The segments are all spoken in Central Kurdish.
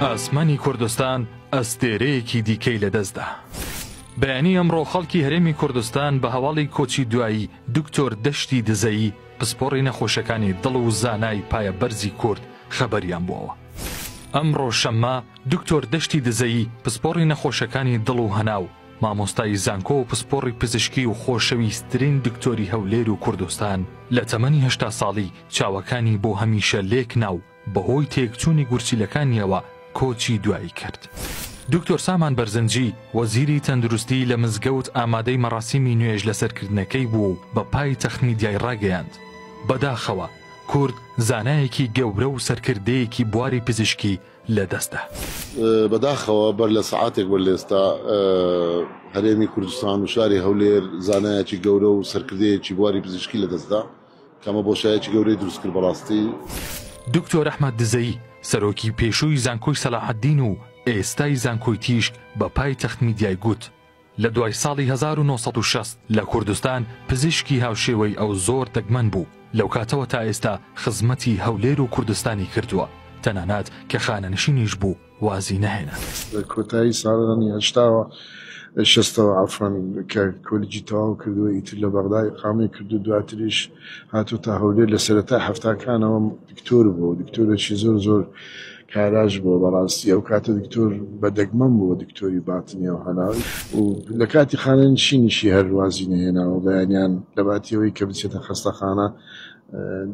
ئاسمانی کوردستان ئەستێرەیەکی دیکەی لەدەستدا. بەیانی ئەمڕۆ خەڵکی هەرێمی کوردستان بە هەواڵی کۆچی دوایی دکتۆر دەشتی دزەیی پسپۆڕی نەخۆشیەکانی دڵ و زانای پایە بەرزی کورد خەبەریان بووەوە. ئەمڕۆ شەممە دکتۆر دەشتی دزەیی پسپۆڕی نەخۆشیەکانی دڵ و هەناو، مامۆستای زانکۆ و پسپۆڕی پزیشکی و خۆشەویستترین دکتۆری هەولێر و کوردستان لە تەمەنی 80 ساڵی چاوەکانی بۆ هەمیشە لێک نا و بەهۆی تێکچوونی گورچیلەکانیەوە کۆچی دوایی کرد. دکتۆر سامان بەرزنجی، وەزیری تەندروستی لە مزگەوت ئامادەی مەراسیمی نوێژ لەسەرکردنەکەی بوو و بە پایتەخت میدیای ڕاگەیاند، بەداخەوە کورد زانایەکی گەورە و سەرکردەیەکی بواری پزیشکی لەدەستدا. بەداخەوە بەر لە سەعاتێک بەر لە ئێستا هەرێمی کوردستان و شاری هەولێر زانایەکی گەورە و سەرکردەیەکی بواری پزیشکی لەدەستدا. کە ئەمە بۆشایەکی گەورەی دروست کرد بەڕاستی. دکتۆر ئەحمەد دزەیی، سەرۆکی پێشووی زانکۆی سەلاحەدین و ئێستای زانکۆی تیشک بە پایتەخت میدیای گوت، لە دوای ساڵی 1960 لە کوردستان پزیشکی هاوشێوەی ئەو زۆر دەگمەن بوو، لەوکاتەوە تا ئێستا خزمەتی هەولێر و کوردستانی کردووە، تەنانەت کە خانەنشینیش بوو وازی نەهێنا. لە کۆتایی ساڵانی هەشتاوە، شەستەوە عەفوەن، کە کۆلیجی تەواو کردووە ئیتر لە بەغدا ئیقامەی کرد و دواتریش هاتووتە هەولێر. لە سەرەتای حەفتاکانەوە دکتۆر بووە، دکتۆرێکی زۆر زۆر کاراش بووە بەڕاستی. ئەو کاتە دکتۆر بە دەگمەن بووە، دکتۆری باتنی و هەناو و لە کاتی خانەنشینیشی هەر وازی نەهێناوە. بەیانیان لە باتی ئەوەی کە بچێتە خەستەخانە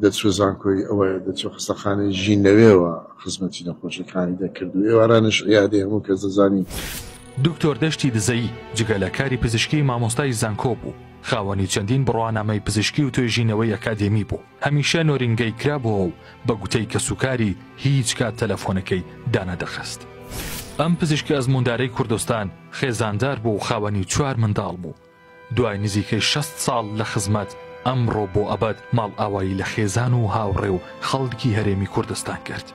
دەچوە زانکۆی ئەوە دەچوە خەستەخانەی ژین لەوێوە خزمەتی نەخۆشەکانی دەکرد و ئێوارانش عیادەی هەموو کەس دەزانی. دکتۆر دەشتی دزەیی جگە لە کاری پزیشکی مامۆستای زانکۆ بوو، خاوەنی چەندین بڕوانامەی پزیشکی و توێژینەوەی ئەکادێمی بوو، هەمیشە نۆرینگەی کرابۆوە و بە گوتەی کەسوکاری هیچ کات تەلەفۆنەکەی دانەدەخست. ئەم پزیشکە ئەزمووندارەی کوردستان خێزاندار بوو و خاوەنی چوار منداڵ بوو. دوای نزیکەی 60 ساڵ لە خزمەت، ئەمڕۆ بۆ ئەبەد ماڵئاوایی لە خێزان و هاوڕێ و خەڵکی هەرێمی کوردستان کرد.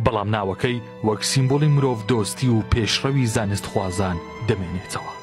بەڵام ناوەکەی وەک سیمبولی مرۆڤدۆستی و پێشڕەوی زانستخوازان دەمێنێتەوە.